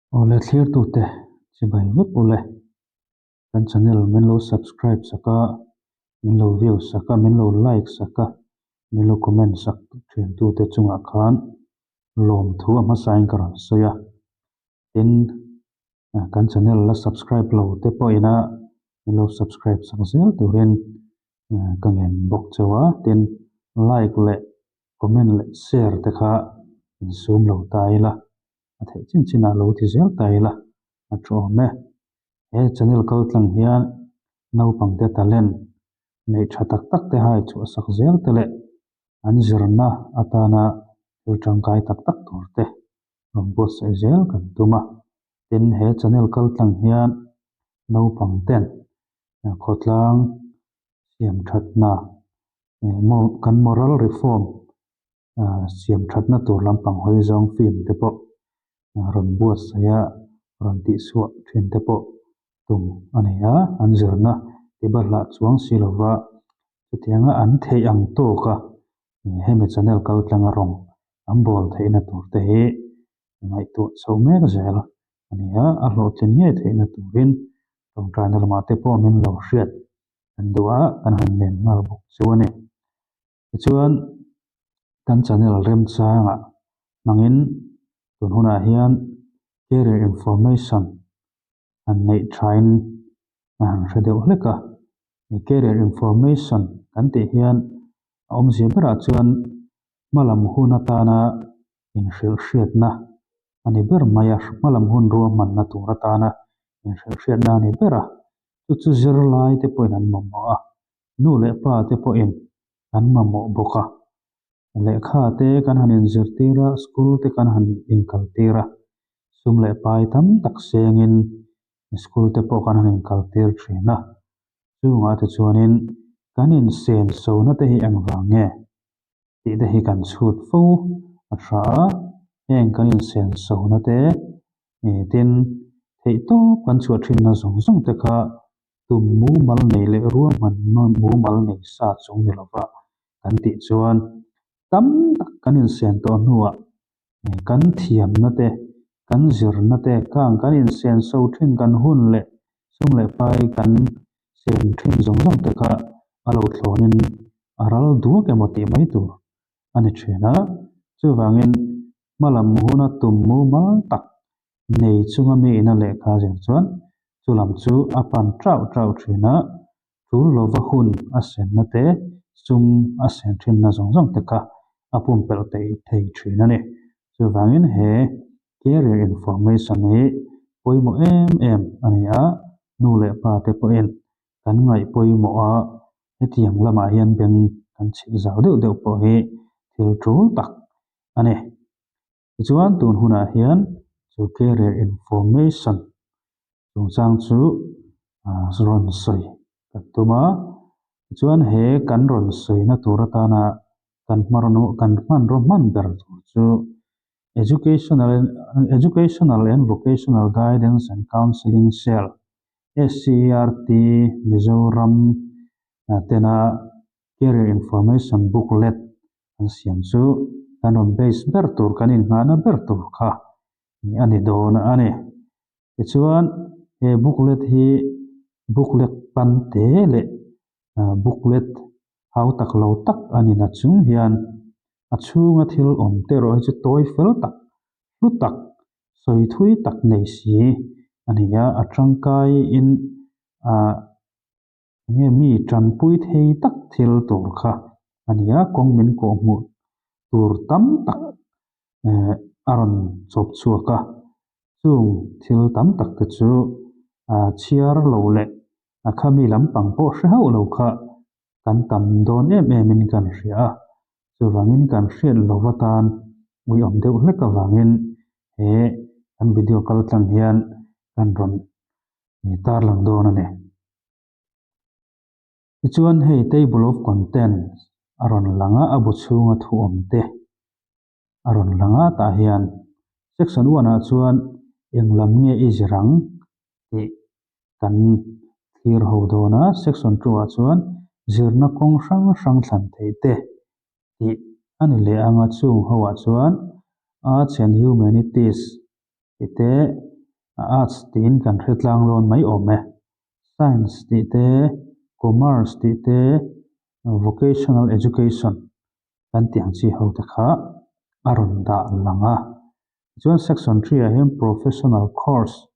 Awle thlirtute chibai vek ule. Kan channel min lo subscribe sak a, min lo view sak a, min lo like sak a, min lo comment sak thiantute chungah khan lawmthu a hmasain ka rawn sawi a. Tin, kan channel la subscribe lo te pawhin a min lo subscribe sak zel turin ka ngen bawk chauh a. Tin, like leh comment leh share te kha insum lo ta ila. A theih chin chinah lo ti zel ta ila a thu awm e. He channel kal tlang hian naupangte talent neih tha tak tak te hai chhuah sak zel te leh an zirna atana thil tangkai tak tak tur te rawn buatsaih zel kan tum a. Tin, he channel kal tlang hian naupangten khawtlang siam thatna kan moral reform siam thatna tur lampang hawi zawng film te pawh rawn buatsaih a, rawn tihchhuah thin te pawh tum a ni a, an zirna ti bahlah chuang si lova chutianga an theih ang tawk a hemi channel kal tlanga rawng an bawl theihna tur te hi ngaihtuah chho mek zel a ni a, a hlawhtlin ngei theihna turin tawngtaina lamah te pawh min lo hriat an duh a, kan han nen nghal bawk chu a ni. Tichuan, kan channel remchangah hmangin tun hunah hian career information han neih thain a han hre deuh hlek a. He career information kan tih hian a awmzia berah chuan hmalam hun atana inhrilhhriatna a ni ber mai a, hmalam hun ruahmanna tur atana inhrilhhriatna a ni ber a. Chu chu zirlai te pawhin an mamawh a, Nu leh pa te pawhin an mamawh bawk a, lehkha te kan han inzirtir a, school te kan han inkaltir a, sum leh pai tam tak sengin school te pawh kan han inkaltir thin a. Chungah te chuanin kan insensona te hi engvang nge tih te hi kan chhut fo a tha a, heng kan insensona te tin theihtawp kan chhuah thinna zawng zawng te kha Tum mumal nei leh ruahman mumal nei sa chung ni lova kan tih chuan tam tak kan insen tawh hnuah kan thiamna te, kan zirna te khang kan insen so thin kan hun leh sum leh pai kan sen thin zawng zawng te kha a lo thlawnin a ral duak emaw tih mai tur a ni thin a. Chuvangin hmalam huna tum mumal tak Nei chunga mi ina lehkha zir chuan chu lam chu a pan ṭauh ṭauh ṭhin a, ṭul lova hun a senna te, sum a sen ṭhinna zawng zawng te kha a pumpelh theih thei ṭhin a ni. Chuvangin he career information hi pawimawh em em a ni a, nu leh pa te pawhin kan ngaih pawimawh a, hetiang lamah hian beng kan chhilh zau deuh deuh pawh hi thil ṭul tak a ni. Tichuan tun hunah hian chu career information chungchang chu rawn sawi kan tum a. Tichuan he kan rawn sawina tur atana kan kan hmanraw hman ber tur chu Educational Educational and Vocational Guidance and Counselling Cell, SCERT, Mizoram tena career information booklet An siam chu kan rawn base ber tur, kan inngahna ber tur kha a ni dawn a ni. Tichuan he booklet hi booklet pan te leh booklet hau tak lo tak a ni na chung hian a chhunga thil awm te erawh hi chu tawi fel tak, hlu tak, sawi thui tak nei si a ni a, a tangkaiin ah Enge mi tanpui thei tak thil tur kha a ni a, kawng min kawh hmuh tur tam tak a rawn chawp chhuak a, chung thil tam tak te chu chhiar lo leh a khami lampang pawh hre hauh lo kha kan tam dawn em em in kan hria a, chuvangin kan hriat lo atan uiawm deuh hlek avangin he kan video kal tlang hian kan rawn tarlang dawn a ni. Tichuan hei table of contents a rawn lang a, a bu chhunga thu awm te a rawn lang a, tah hian section one ah chuan eng lam nge i zir ang tih kan thlir ho dawn a, section two ah chuan zirna kawng hrang hrang thlan theih te tih a ni leh ang a, chung ho ah chuan arts and humanities tih te. Arts tiin kan hre tlang lawn mai awm e. Science tih te, Commerce tih te, Vocational Education kan tih ang chi ho te kha a rawn dah lang a. Tichuan Section 3 ah hian Professional Course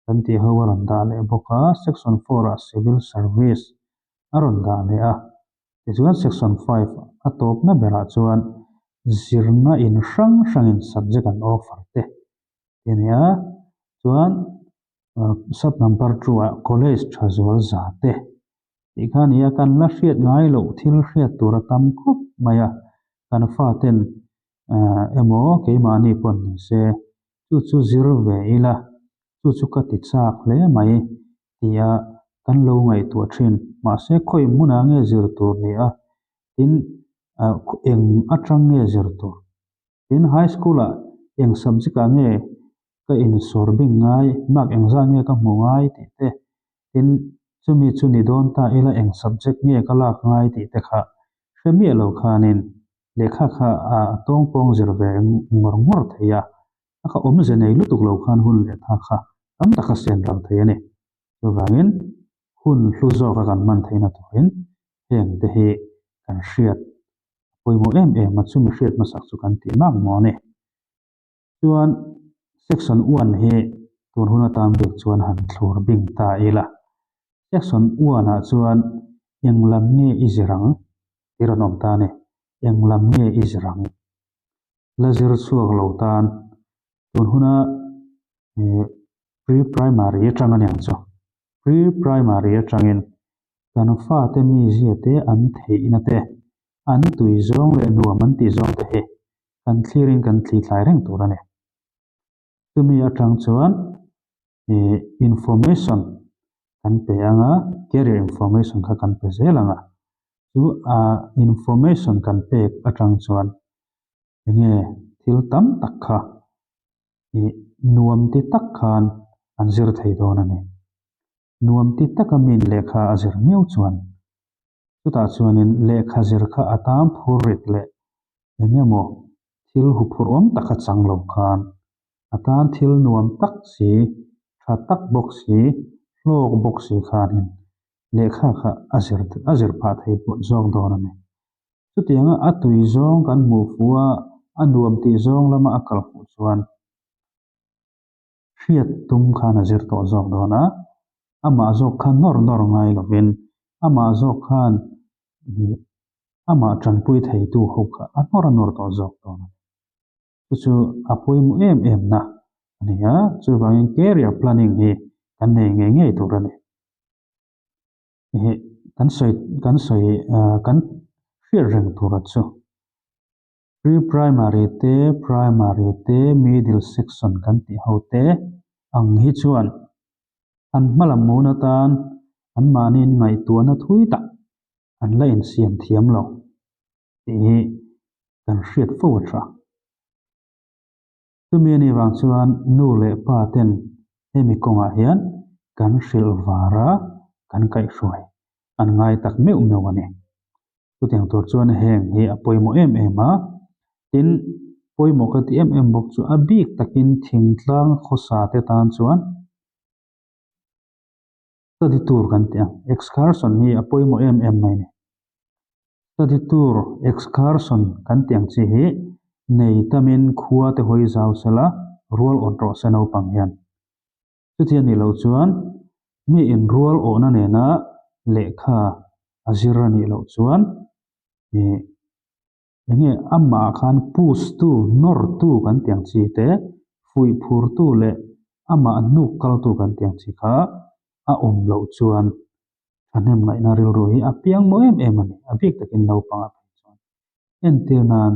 kan tih ho a rawn dah leh bawk a, Section 4 ah Civil Service a rawn dah leh a. Tichuan Section 5 a tawpna berah chuan zirna in hrang hrangin subject an offer te tih a ni a. Chuan sub number 2 ah College tha zual za te tih kha a ni a, kan la hriat ngai loh thil hriat tur a tam khawp mai a, kan faten emaw keimahni pawh ni se chu chu zir ve ila chu chu ka ti chak hle mai tia kan lo ngaihtuah thin. Mahse khawi hmunah nge zir tur ni a, tin eng atang nge zir tur? Tin high school ah eng subject ah nge ka insawr bing ngai, mark engzah nge ka hmuh ngai tih te, tin chumi chu ni dawn ta ila eng subject nge ka lak ngai tih te kha hre miah lo khanin lehkha kha a tawngpawng zir ve ngawr ngawr thei a, a kha awmze nei lutuk lo khan hun leh tha kha tam tak a siam ral thei a ni. Chuvangin hun hlu zawka kan hman theihna turin heng te hi kan hriat a pawimawh em em a, chumi hriat hmasak chu kan tih mak maw a ni. Chuan section one hi tun hun atan bik chuan han thlur bing ta ila. Section one ah chuan eng lam nge i zir ang tih rawn awm ta a ni. Eng lam nge i zir ang? La zir chhuak lo tan tun huna pre-primary atang a ni ang chu. Pre-primary atangin kan fate mizia te an theihna te, an tui zawng leh nuam an tih zawng te hi kan thlirin kan thli thlai reng tur a ni. Chumi atang chuan information kan pe ang a, career information kha kan pe zel ang a. Chu a information kan pek atang chuan enge thil tam tak kha nuam ti tak khan an zir thei dawn a ni. Nuam ti taka min lehkha a zir miau chuan Chutah chuanin lehkha zir kha a tan phur rit leh eng emaw thil huphurhawm taka chang lo khan a tan thil nuam tak si, tha tak bawk si, hlawk bawk si khanin lehkha kha a zir a zir phah thei pawh zawk dawn a ni. Chutianga a tui zawng kan hmuh fuh a, a nuam tih zawng lama a kal fuh chuan Hriat tum khan a zir tawh zawk dawn a, amah zawk kha nawr nawr ngai lovin amah zawk khan amah tanpui theitu ho kha a nawr a nawr tawh zawk dawn a ni. Chu chu a pawimawh em em na a ni a, chuvangin career planning hi kan nei ngei ngei tur a ni. Kan sawi kan sawi kan hriat reng tur a chu. Pre-primary te, primary te, middle section kan tih ho te ang hi chuan an hmalam mun atan anmahniin ngaihtuahna thui tak an la insiam thiam lo tih hi kan hriat fo a tha. Chumi anih vang chuan nu leh pa ten hemi kawngah hian kan hrilh var a, kan kaihhruai an ngai tak meuh meuh a ni. Chutiang tur chuan heng hi a pawimawh em em a, tin pawimawh ka ti em em bawk chu a bik takin thingtlang khawsa te tan chuan study tour kan ti ang, excursion hi a pawimawh em em mai a ni. Study tour, excursion kan tih ang chi hi nei tamin khua te hawi zau sela rual awt rawh se naupang hian. Chuti a nih loh chuan mi inrual awhna nena lehkha a zir a nih loh chuan ih enge amah khan push tu, nawr tu kan tih ang chi te, fuih phur tu leh amah hnuk kal tu kan tih ang chi kha a awm loh chuan thahnem ngaihna rilru hi a piang maw em em a ni, a bik takin naupang a phei chuan. Entir nan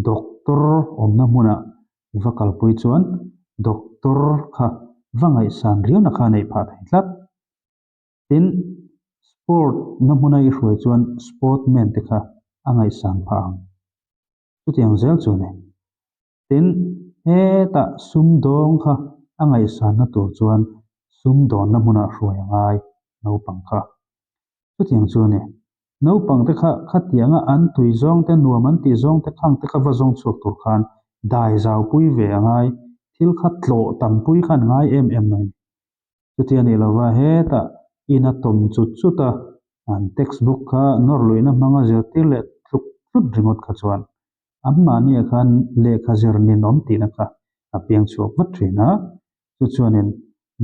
doctor awmna hmunah i va kalpui chuan doctor kha va ngaihsan riauna kha a neih phah thei tlat. Tin, sport na hmuna i hruai chuan sportman te kha a ngaihsan phah ang. Chutiang zel chu a ni. Tin, hetah sumdawng kha a ngaihsanna tur chuan sumdawnna hmunah hruai a ngai naupang kha. Chutiang chu a ni. Naupang te kha khatianga an tui zawng te, nuam an tih zawng te khang te kha va zawng chhuak tur khan dai zau pui ve a ngai. thil kha tlawh tampui kha an ngai em em mai a ni. Chuti a nih lova hetah ina tawm chut chut a, an textbook kha nawr luihna hmanga zirtir leh tluk tlut ringawt kha chuan anmahniah khan lehkha zir ninawm tihna kha a piang chhuak vat thin a, chu chuanin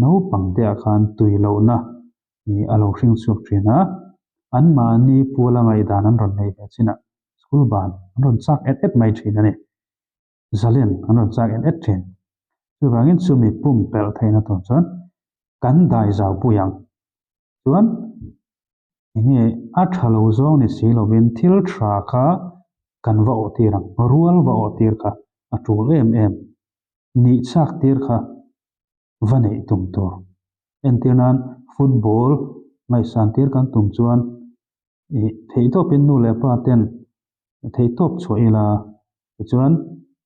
naupangteah khan tui lohna a lo hring chhuak thin a, anmahni puala ngaihdan an rawn nei ve chinah school ban an rawn chak et et mai thin a ni. Zalen an rawn chak en et thin. Chuvangin chumi pumpelh theihna tur chuan kan dai zau pui ang. Chuan enge a tha lo zawng ni si lovin thil tha kha kan va awh tir ang, rual va awh tir kha a tul em em, nih chak tir kha va neih tum tur. Entir nan football ngaihsan tir kan tum chuan ih theihtawpin nu leh pa ten theihtawp chhuah ila tichuan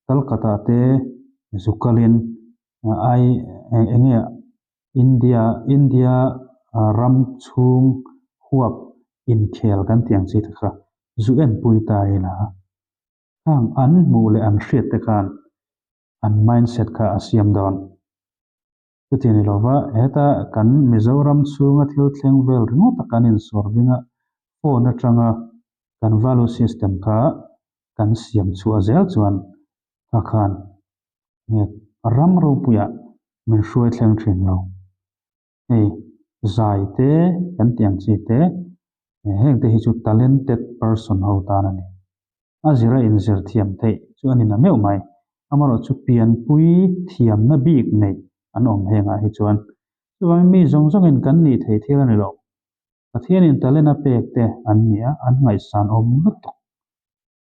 Calcutta te zukalin ai eng nge India India ram chhung huap inkhel kan tih ang chi te kha zu enpui ta ila khang an hmuh leh an hriat te khan an mindset kha a siam dawn. Chuti ni lova, heta kan Mizoram chhunga thil thleng vel ringawt a kan insawr ringa phone atanga kan value system kha kan siam chhuah zel chuan kha khan nge ram ropuiah min hruai thleng thin lo. Hei zai te kan tih ang chi te heng te hi chu talented person ho tan a ni. A zira inzir thiam theih chu a ni na meuh mai. Amaherawhchu pianpui thiamna bik nei an awm hengah hi chuan chuvangin mi zawng zawngin kan nih theih thil a ni lo. Pathianin talent a pek te an ni a, an ngaihsan awm lutuk.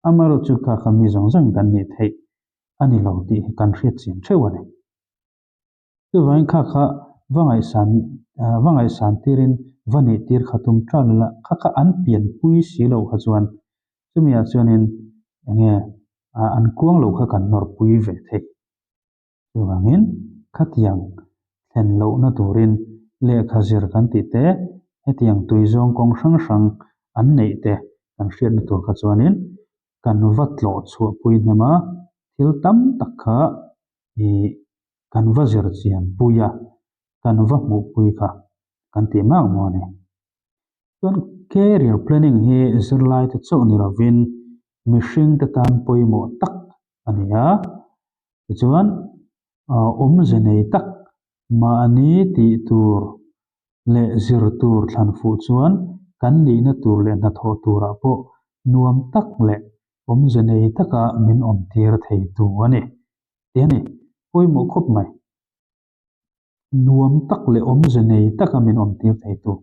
Amaherawhchu kha kha mi zawng zawngin kan nih theih a ni lo tih hi kan hriat chian theuh a ni. Chuvangin kha kha va ngaihsan va ngaihsan tirin va nih tir kha tum tan ila, kha kha an pianpui si lo kha chuan chumiah chuanin enge an kuang lo kha kan nawrpui ve thei. Chuvangin khatiang thlen lohna turin lehkha zir kan tih te, hetiang tui zawng kawng hrang hrang an neih te kan hriatna tur kha chuanin kan va tlawh chhuahpui hnem a, thil tam tak kha ih kan va zir chian pui a, kan va hmuh pui kha kan tih mak maw a ni. Chuan career planning hi zirlai te chauh ni lovin mihring te tan pawimawh tak a ni a, tichuan awmze nei tak mahni tih tur leh zir tur thlan fuh chuan kan nihna tur leh hnathawh turah pawh nuam tak leh awmze nei taka min awmtir thei tu a ni. Ti a ni, pawimawh khawp mai. Nuam tak leh awmze nei taka min awmtir thei tu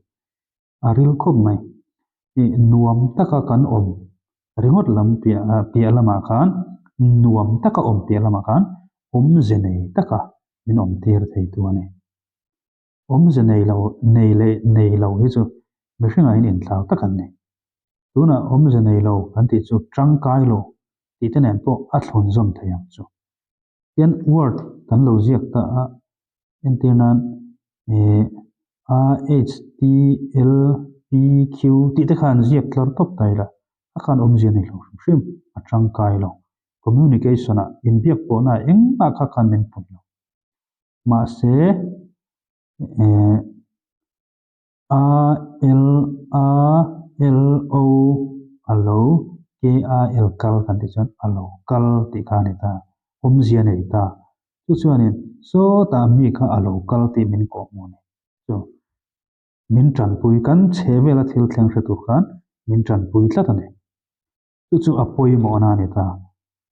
a ril khawp mai. Ih nuam taka kan awm ringawt lam piah piah lamah khan nuam taka awm piah lamah khan awmze nei taka min awmtir thei tu a ni. Awmze nei lo nei leh nei lo hi chu mihringah hian inthlau tak an ni. Tunah awmze nei lo kan tih chu tangkai lo tih te nen pawh a thlun zawm thei ang chu. Tian word kan lo ziak ta a, entir nan eh A H T L P Q tih te khan ziak tlar tawp ta ila a khan awmzia nei lo hrim hrim a tangkai lo. Communication ah inbiak pawhna ah engmah kha khan min pun lo. Mahse eh A L A L O a lo K A L kal kan tih chuan a lo kal tih kha a ni ta, awmzia nei ta. Chu chuanin sawtah mi kha a lo kal tih min kawh hmuh a ni. Chu min tanpui kan chhe vela thil thleng hre tur khan min tanpui tlat a ni. Chu chu a pawimawhna a ni ta.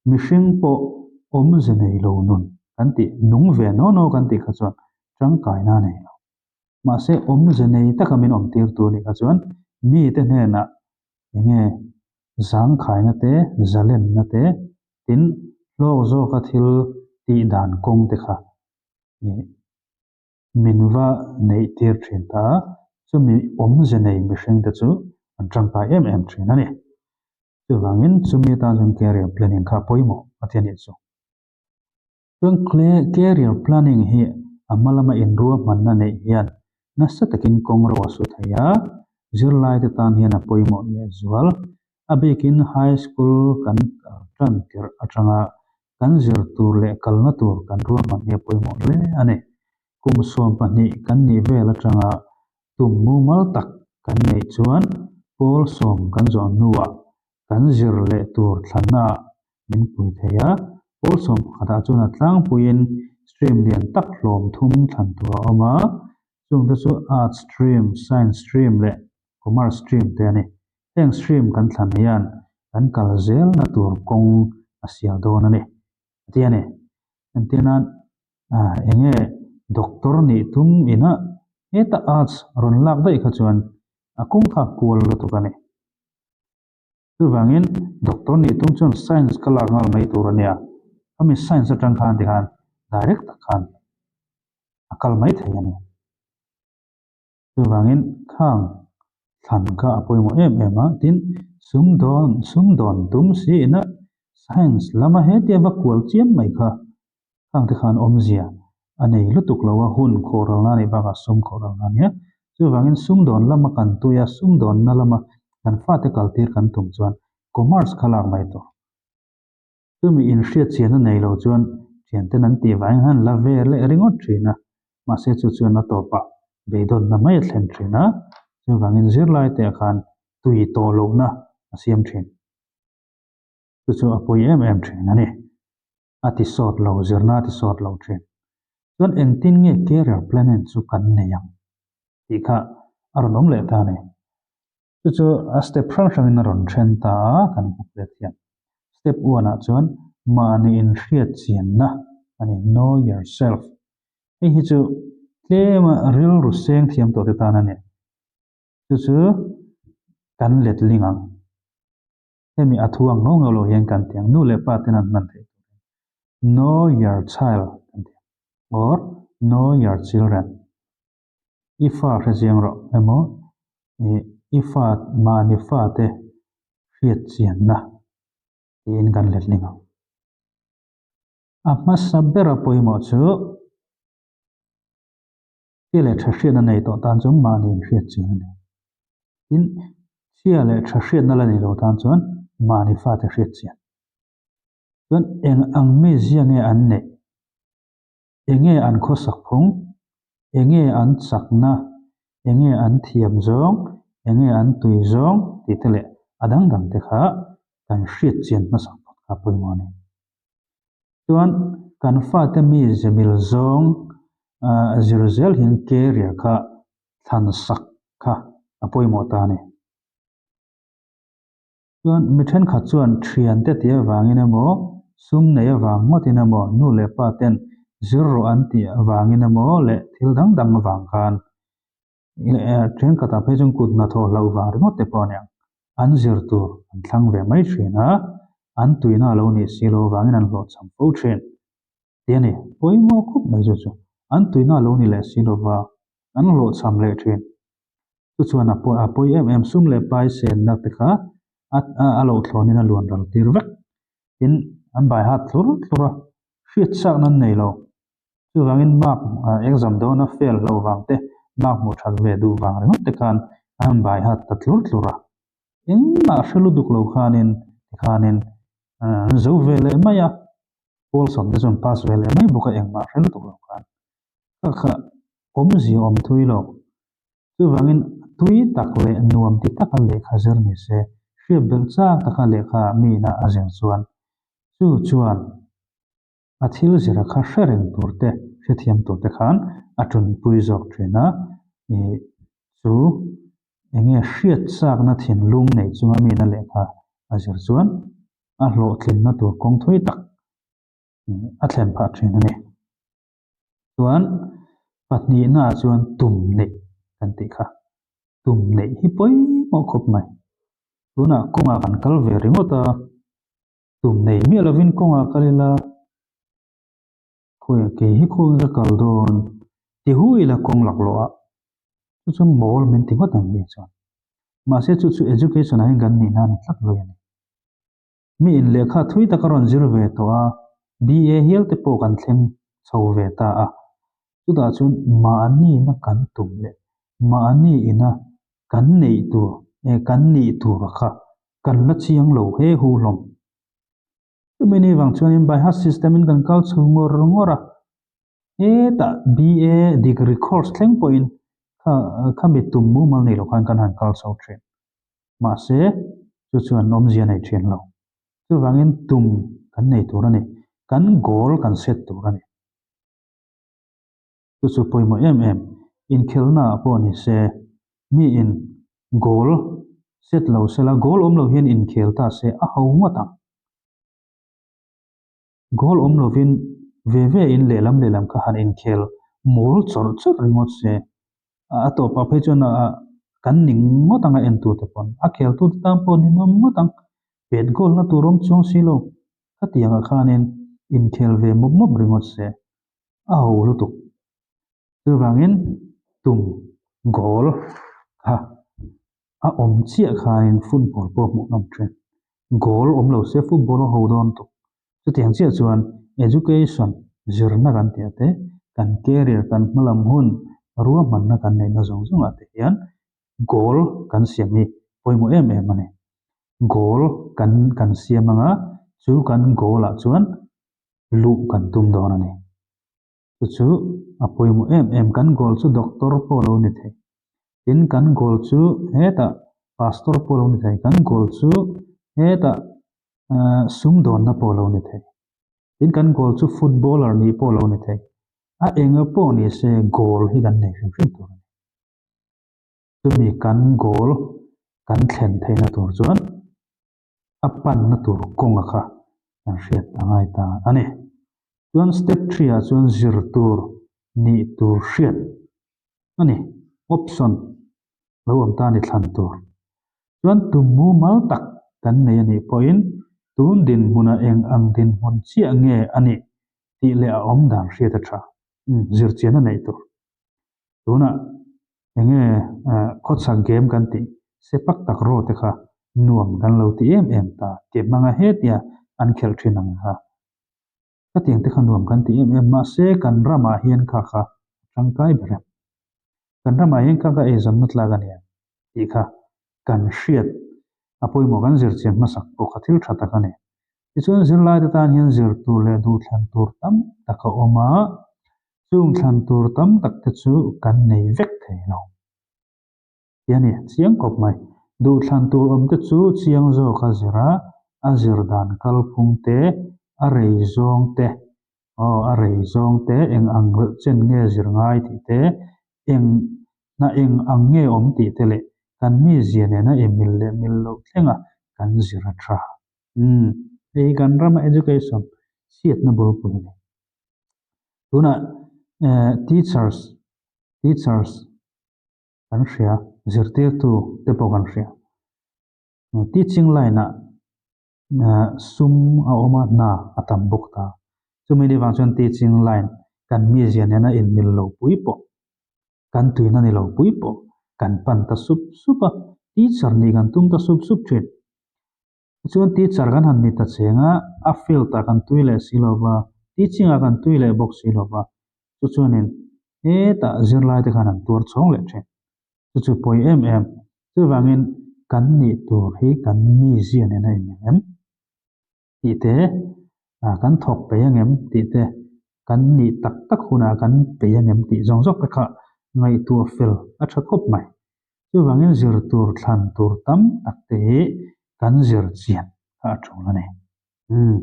Mihring pawh awmze nei lo nun kan tih, nung ve naw naw kan tih kha chuan tangkaina a nei lo. Mahse awmze nei taka min awmtir tur nih kha chuan mite hnenah eng nge zangkhaina te, zalenna te, tin hlawk zawka thil tih dan kawng te kha min va neih tir thin ta a, chumi awmze nei mihring te chu an tangkai em em thin a ni. Chuvangin chumi atan chuan career planning kha pawimawh a ti a nih chu. Chuan career planning hi a hma lama inruahmanna neih hian nasa takin kawng ro a su thei a, zirlaite tan hian a pawimawh lehzual. A bikin high school kan kal tan tirh atanga. Kan zir tur leh kalna tur kan ruahman hi a pawimawh hle a ni. Kum 12 kan nih vel atanga tum mumal tak kan neih chuan pawl sawm kan zawh hnuah kan zir leh tur thlannaah min pui thei a. Pawl 11ah chuan a tlangpuiin stream lian tak hlawm thum thlan tur a awm a, chungte chu Arts stream, Science stream leh Commerce stream te a ni. Heng stream kan thlan hian kan kal zelna tur kawng a sial dawn a ni, a ti a ni. Entir nan, eng nge doctor nih tum ina heta arts rawn lak daih kha chuan a kawng kha kual lutuk a ni. Chuvangin doctor nih tum chuan science ka lak nghal mai tur a nia, khami science atang khan tikhan direct tak khan a kal mai thei a ni. Chuvangin khang thlan kha a pawimawh em em a, tin sumdawn sumdawn tum si ina science lama hetia va kual chiam mai kha khang te khan awmzia a nei lutuk lo a, hun khawhralna a nih bakah sum khawhralna a nia. Chuvangin sumdawn lama kan tui a, sumdawnna lama kan fate kaltir kan tum chuan commerce kha lak mai tur. Chumi inhriatchianna nei lo chuan thianten an tih vangin han la ve leh ringawt thin a, mahse chu chuan a tawpah beidawnna mai a thlen thin a, chuvangin zirlai te ah khan tui tawh lohna a siam thin. Chu chu a pawi em em thin a ni. A ti sawt lo, zirna a ti sawt lo thin. Chuan engtin nge career planning chu kan nei ang tih kha a rawn awm leh ta a ni. Chu chu a step hrang hrangin a rawn then ta a, kan booklet hian. Step one ah chuan mahni inhriat chianna a ni, know yourself. Hei hi chu tlema rilru seng thiam tawh te tan a ni. Chu chu kan letling ang. Hemi a thu ang ngau ngau lo hian kan ti ang. Nu leh pa ten an hman theih tur hian know your child kan ti ang or know your children. I fa hre chiang rawh emaw ih i fa mahni fate hriat chianna tiin kan letling ang. A hmasa bera pawimawh chu chhia leh tha hriatna nei tawh tan chuan mahni inhriat chian a ni. Tin, chhia leh tha hriatna la nei lo tan chuan mahni fate hriat chian. Chuan eng ang mizia nge an neih? Enge an khawsak phung? Enge an chakna? Enge an thiam zawng? Enge an tui zawng? tih te leh a dang dang te kha kan hriat chian hmasak phawt kha pawimawh a ni. Chuan kan fate mi zemil zawng zir zel hian career kha thlan sak kha a pawimawh ta a ni. Chuan mi thenkhat chuan thiante tih avangin emaw, sum nei avang ngawtin emaw, nu leh pa ten zir rawh an tih avangin emaw leh thil dang dang avang khan thenkhatah phei chuan kut hnathawh hlauh vang ringawt te pawh a niang, an zir tur an thlang ve mai thin a, an tuina a lo nih si lo avangin an hlawhchham fo thin. Ti a ni, pawimawh khawp mai chu chu. An tuina a lo ni leh si lova, an hlawhchham leh thin. Chu chuan a pawi a pawi em em, sum leh pai senna te kha a a lo thlawnin a luan ral tir vek. Tin, an bai hat thlur thlur a, hriat chak nan nei lo. Chuvangin mark exam dawna fail hlauh vang te, mark hmuh that ve duh vang ringawt te khan an bai hat ta thlur thlur a. Engmah hre lutuk lo khanin tikhanin an zo ve leh mai a, pawl sawm te chuan pass ve leh mai bawk a, engmah hre lutuk lo khan. Kha kha awmzia awm thui lo. Chuvangin tui tak leh nuam ti taka lehkha zir ni se, hriat belh chak taka lehkha miin a zir chuan chu chuan a thil zira kha hre reng tur te, hrethiam tur te khan a ṭunpui zawk ṭhin a. Ih chu enge hriat chakna thinlung nei chunga miin a lehkha a zir chuan a hlawhtlinna tur kawng thui tak a thlen phah ṭhin a ni. Chuan pahnihnaah chuan tum neih kan tih kha. Tum neih hi pawimawh khawp mai. Tunah kawngah kan kal ve ringawt a, tum nei miah lovin kawngah kal ila khawiah kei hi khawiah ka kal dawn ti hu ila kawng laklawh ah chu chuan mawl min ti ngawt ang mi chuan. Mahse chu chu education ah hian kan nihna a ni tlat lo a ni. Mi in lehkha thui tak a rawn zir ve tawh a, BA hial te pawh kan thleng chho ve ta a. Chutah chuan mahni ina kan tum leh mahni ina kan neih tur eh kan nih tur kha kan la chiang lo he hu hlawm. Chumi ni vang chuanin by heart system in kan kal chho ngawr ngawr a, hetah BA degree course thleng pawhin kha khami tum mumal nei lo khan kan han kal chho thin. Mahse, chu chuan awmzia nei thin lo. Chuvangin tum kan nei tur a ni, kan goal kan set tur a ni. Chu chu pawimawh em em, inkhelhnaah pawh ni se, miin goal set lo sela, goal awm lo hian inkhel ta se a ho ngawt ang. Goal awm lovin ve ve in lehlam lehlam kha han inkhel mawl chawrh chawrh ringawt se, a tawpah phei chuan kan ning ngawt ang a entute pawn, a kheltute tan pawh ninawm ngawt ang, pet goal na tur awm chuang si lo, khatiangah khanin inkhel ve mawp mawp ringawt se. A ho lutuk. Chuvangin tum goal kha a awm chiah khanin football pawh hmuh nawm thin. Goal awm lo se football a ho dawn tuk. Chutiang chiah chuan education zirna kan tih te, kan career kan hmalam hun ruahmanna kan neihna zawng zawngah te hian goal kan siam hi pawimawh em em a ni. Goal kan kan siam anga chu kan goal ah chuan luh kan tum dawn a ni. Chu chu a pawimawh em em, kan goal chu doctor pawh lo ni thei. Tin, kan goal chu hetah pastor pawh lo ni thei, kan goal chu hetah sumdawnna pawh lo ni thei. Tin, kan goal chu footballer nih pawh lo ni thei. A enga pawh ni se goal hi kan nei hrim hrim tur a ni. Chumi kan goal kan thlen theihna tur chuan a panna tur kawnga kha kan hriat a ngai ta a ni. Chuan step three ah chuan zir tur nih tur hriat a ni, option lo awm ta a ni thlan tur. Chuan tum mumal tak kan nei a nih pawhin tun dinhmuna eng ang dinhmun chiah nge a nih tih leh a awm dan hriat a tha, zirchian a neih tur. Tunah enge khawchhak game kan tih sepak tak raw te kha nuam kan lo ti em em ta ke hmanga hetia an khelh thin ang kha. Khatiang te kha nuam kan ti em em mahse kan ramah hian kha kha a tangkai ber em? Kan ramah hian kha kha eizawnna tlak a nia tih kha kan hriat a pawimawh kan zirchian hmasak pawh kha thil tha tak a ni. Tichuan zirlaite tan hian zir tur leh duhthlan tur tam tak a awm a, Chung thlan tur tam tak te chu kan nei vek thei lo. Ti a ni, chiang khawp mai. Duh thlan tur awm te chu chiang zawk a zir a, a zir dan kalphung te, a rei zawng te, aw a rei zawng te, eng ang reuh chen nge zir ngai tih te, eng hna eng ang nge awm tih te leh kan mizia nena i mil leh mil loh thlenga kan zir a tha. Umm, hei hi kan rama education chhiatna bulpui a ni. Tunah teachers teachers kan hria zirtirtu te pawh kan hria teaching line ah sum a awm a hna a tam bawk ta chumi ni vang chuan teaching line kan mizia nena inmil lo pui pawh kan tuina ni lo pui pawh kan pan ta sup sup a teacher nih kan tum ta sup sup thin. Tichuan teacher kan han ni ta cheng a, a field ah kan tui leh si lova, teaching ah kan tui leh bawk si lova, chu chuanin hetah zirlai te khan an tuar chhawng leh thin. Chu chu pawi em em. Chuvangin kan nih tur hi kan mizia nen a inmil em tih te, kan thawk peih ang em tih te, kan nih tak tak hunah kan peih ang em tih zawng zawk te kha ngaihtuah fel a tha khawp mai. Chuvangin zir tur thlan tur tam tak te hi kan zir chian kha a tul a ni. Umm.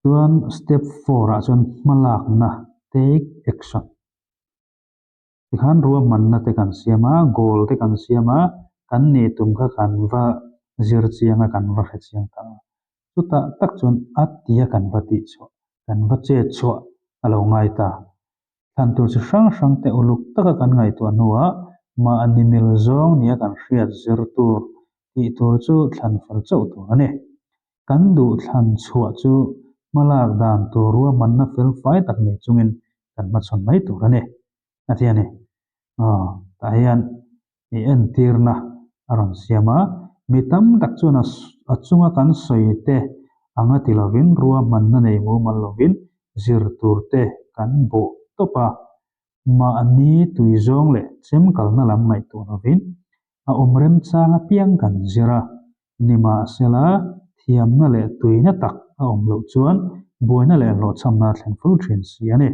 Chuan step four ah chuan hmalakna, take action. Tikhan ruahmanna te kan siam a, goal te kan siam a, kan nih tum kha kan va zir chiang a, kan va hre chiang ta a. Chutah tak chuan a tia kan va tih chhuah, kan va chet chhuah a lo ngai ta. Thlan tur chi hrang hrang te uluk taka kan ngaihtuah hnuah mahni mil zawng nia kan hriat zir tur tih tur chu thlan fel chauh tur a ni. Kan duh thlan chhuah chu hmalak dan tur ruahmanna fel fai tak nei chungin kan hmachhawn mai tur a ni, a ti a ni. Aw, tah hian i entirna a rawn siam a, mi tam tak chuan a chunga kan sawi te anga ti lovin ruahmanna nei mumal lovin zir tur te kan bawh tawp a, mahni tui zawng leh chem kalna lam ngaihtuah lovin a awm remchang apiang kan zir a, nimahsela Thiamna leh tuina tak a awm loh chuan buaina leh hlawhchhamna a thlen fo thin si a ni.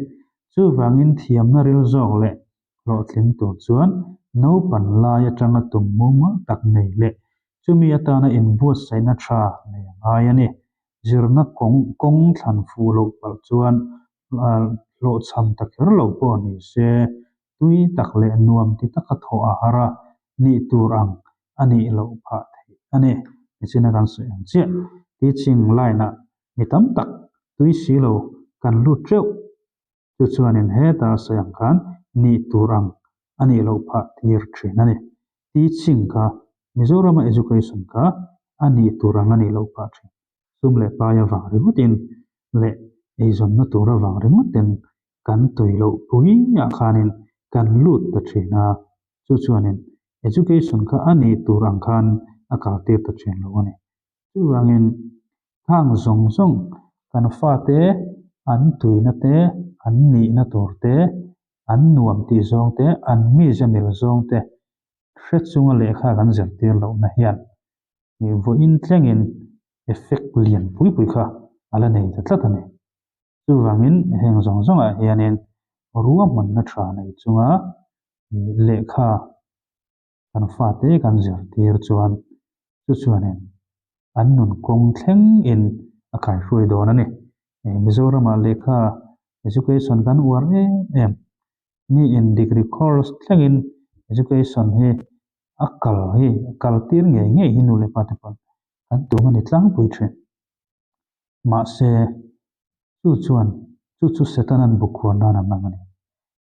Chuvangin thiamna ril zawk leh hlawhtling tur chuan naupan lai atanga tum mumal tak nei leh chumi atana inbuatsaihna tha nei a ngai a ni. Zirna kawng kawng thlan fuh loh palh chuan hlawhchham ta kher lo pawh ni se, tui tak leh nuam ti taka thawh a har a nih tur ang a nih loh phah theih a ni. Nichina kan sawi ang chiah, teaching line-ah mi tam tak tui si lo kan lut teuh. Chu chuanin heta a sawi ang khan nih tur ang a nih loh phah tir thin a ni. Teaching kha Mizorama education kha a nih tur ang a nih loh phah thin. Sum leh pai avang ringawtin leh eizawnna tur avang ringawtin kan tui loh puiah khanin kan lut ta thin a, chu chuanin education kha a nih tur ang khan a kaltir ta thin lo a ni. Chuvangin khang zawng zawng kan fate an tuina te, an nihna tur te, an nuam tih zawng te, an mize mil zawng te hre chunga lehkha kan zirtir lohna hian vawiin thlengin effect lian pui pui kha a la nei ta tlat a ni. Chuvangin heng zawng zawngah hianin ruahmanna tha nei chunga lehkha kan fate kan zirtir chuan chu chuanin an nun kawng thlengin a kaihruai dawn a ni. Mizoramah lehkha education kan uar em em, miin degree course thlengin education hi a kal hi a kal tir ngei ngei hi nu leh pa te pawn kan tum a ni tlangpui thin. Mahse chu chuan chu chu Setanan bukhuar nan a hmang a ni.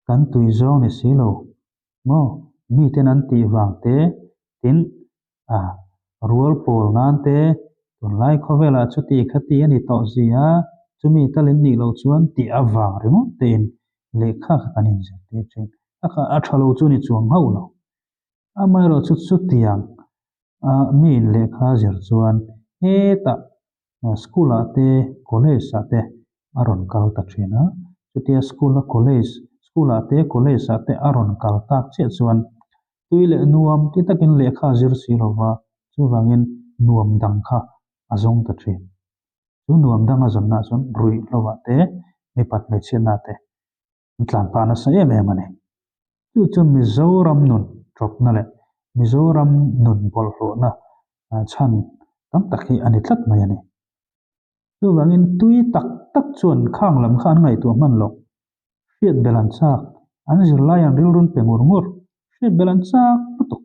Kan tui zawng ni si lo maw? Miten an tih vang te, tin, a rual pawl nan te, tunlai khawvelah chuti khati a ni tawh zi a, chumi talin nih loh chuan tih avang ringawt tein lehkha kha kan inzirtir thin. A kha a tha lo chu ni chuang hauh lo. Amaherawhchu chutiang a miin lehkha zir chuan hetah School-ah te, college-ah te a rawn kal ta thin a. Chutia school-a college, school-ah te, college-ah te a rawn kal tak chiah chuan tui leh nuam ti takin lehkha a zir si lo va, chuvangin nuam dang kha a zawng ta thin. Chu nuam dang a zawnnaah chuan ruihhloah te, mipat hmeichhiatnaah te an tlan pah nasa em em a ni. Chu chu Mizoram nun tawpna leh Mizoram nun bawlhhlawhna chhan tam tak hi a ni tlat mai a ni. Chuvangin tui tak tak chuan khang lam kha an ngaihtuah hman loh. Hriat bel an chak, an zirlai an rilrun pe ngur ngur, hriat bel an chak lutuk.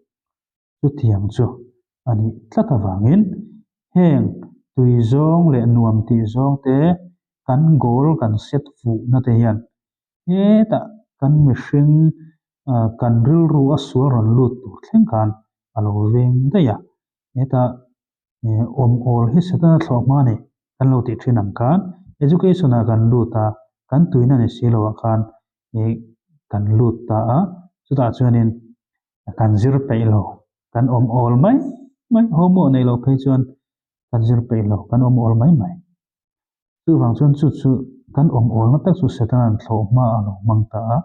Chutiang chu a nih tlat avangin heng tui zawng leh nuam tih zawng te kan goal kan set fuhna te hian hetah kan mihring kan rilru a sual rawn lut tur thleng khan a lo veng daih a. Hetah awm awl hi Setana thlawh hma a ni kan lo tih thin ang khan education ah kan lut a, kan tuina ni si loah khan kan lut ta a, chutah chuanin Kan zir peih lo, kan awm awl mai mai, homework neih loh phei chuan kan zir peih lo, kan awm awl mai mai. Chuvang chuan chu chu kan awm awlna tak chu Setana'n thlawh hma a lo hmang ta a,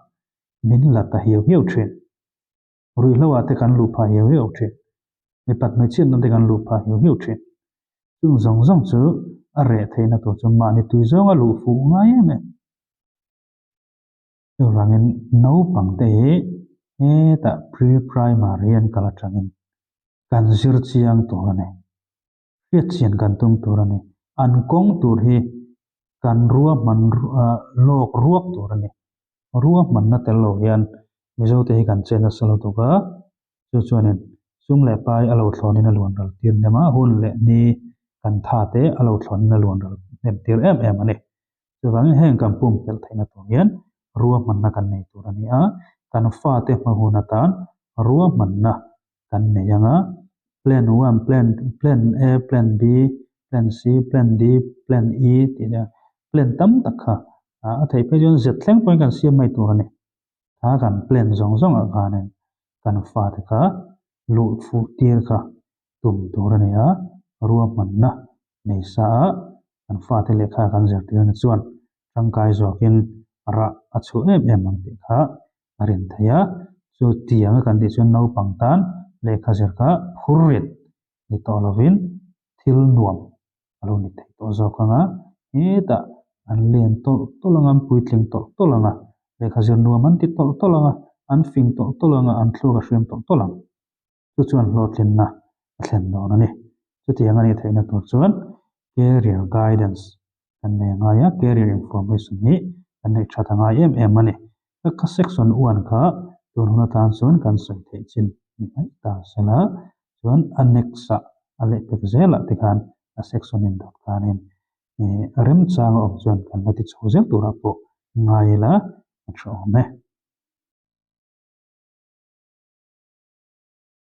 min la ta hiau hiau thin. Ruihhlo ah te kan luh phah hiau hiau thin, mipat hmeichhiatna te kan luh phah hiau hiau thin. Chung zawng zawng chu a reh theihna tur chu mahni tui zawnga luh fuh ngai em em. Chuvangin naupangte hi hetah pre-primary an kal atangin kan zir chiang tur a ni. Hriatchian kan tum tur a ni. An kawng tur hi kan ruahman lawk ruak tur a ni. Ruahmanna tel lo hian Mizote hi kan che nasa lutuk a, chu chuanin sum leh pai a lo thlawnin a luan ral tir hnem a, hun leh ni kan tha te a lo thlawnin a luan ral hnem tir em em a ni. Chuvangin heng kan pumpelh theihna tur hian ruahmanna kan nei tur a ni a, kan fate hma hun atan ruahmanna kan nei ang a, Plan one, Plan, Plan A, Plan B, Plan C, Plan D, Plan E tih te plan tam tak kha a theih phei chuan Z thleng pawhin kan siam mai tur a ni. Kha kan plan zawng zawngah khanin kan fate kha luh fuh tir kha tum tur a ni a, ruahmanna nei sa a kan fate lehkha kan zirtirna chuan tangkai zawkin rah a chhuah em em ang tih kha a rin theih a, chu tiang a kan tih chuan naupang tan lehkha zir kha phur rit ni tawh lovin thil nuam. a lo ni thei tawh zawk ang a, hetah an len tawlh tawlh ang a, an puitling tawlh tawlh ang a, lehkha zir nuam an ti tawlh tawlh ang a, an fing tawlh tawlh ang a, an thluak a hriam tawlh tawlh ang. Chu chuan hlawhtlinna a thlen dawn a ni. Chutiang a nih theihna tur chuan career guidance kan nei a ngai a, career information hi kan neih that a ngai em em a ni. Ka ka section one kha tun hun atan chuan kan sawi theih chin ni mai ta sela chuan a next ah a lehpek zelah te khan a section in dawt khanin remchang a awm chuan kan la ti chho zel turah pawh ngai ila a tha awm e.